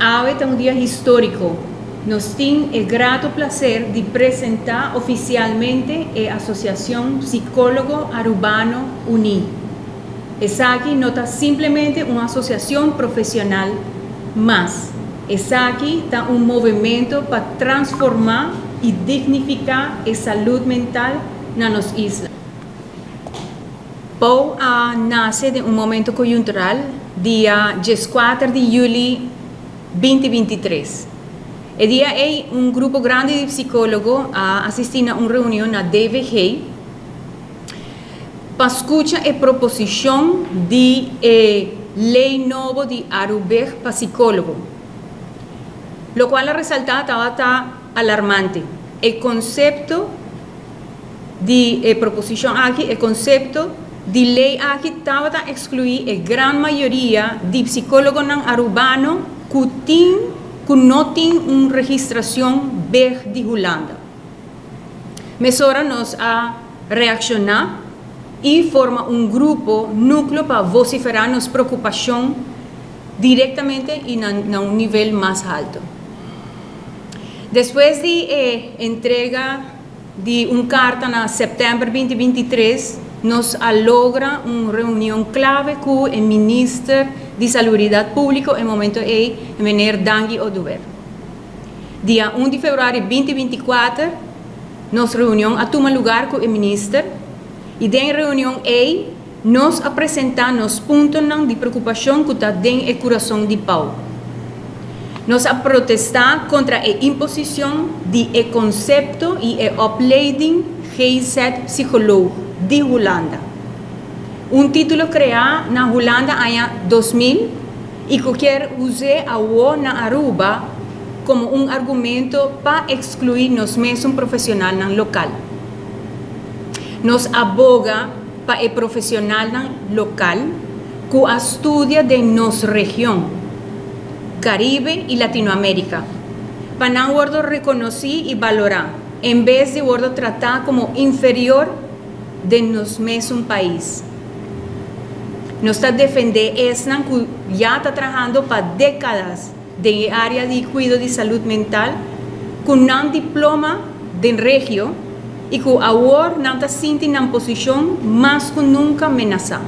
Awe ta un dia historico. Nos tin e grato placer di presenta oficialmente e Asociacion Psicologo Arubano Uni. Esaki no ta simplemente un asociacion profesional mas. Esaki ta un movimento pa transforma y dignifica e salud mental na nos isla. POW a nace den un momento coyuntural, dia 14 di juli 2023. E dia ey un grupo grandi di psicologo a asisti na un reunion na DVG pa scucha e proposicion di e ley nobo di ARUBEG pa psicologo. Locual a resalta tabata alarmante. E concepto di e proposicion aki, e concepto di ley aki tabata exclui e gran mayoria di psicologonan Arubano cu no tin un registracion BEG di Hulanda. Mesora nos a reacciona y forma un grupo nucleo pa vocifera nos preocupacion directamente y na un nivel mas halto. Despues di entrega di un carta na september 2023, nos a logra un reunion clave cu e minister di Salubridad Publico e momento ey, meneer Dangui Oduber. Dia 1 di februari 2024, nos reunion a tuma lugar cu e minister y den e reunion ey nos a presenta nos puntonan di preocupacion cu ta den e curason di POW. Nos a protesta contra e imposicion di e concepto y e opleiding GZ Psycholoog di Hulanda. Un titulo crea na Hulanda aña 2000 y cu kier usa awo na Aruba como un argumento pa exclui nos mesun profesionalnan local. Nos a boga pa e profesionalnan local cu a studia den nos region, Caribe y Latinoamerica, pa nan wordo reconoci y valora, en bes di wordo trata como inferior den nos mesun pais. Nos ta defende esnan cu ya ta trahando pa decadas den area di cuido di salud mental, cu nan diploma den regio y cu awor nan ta sinti nan posicion mas cu nunca menasa.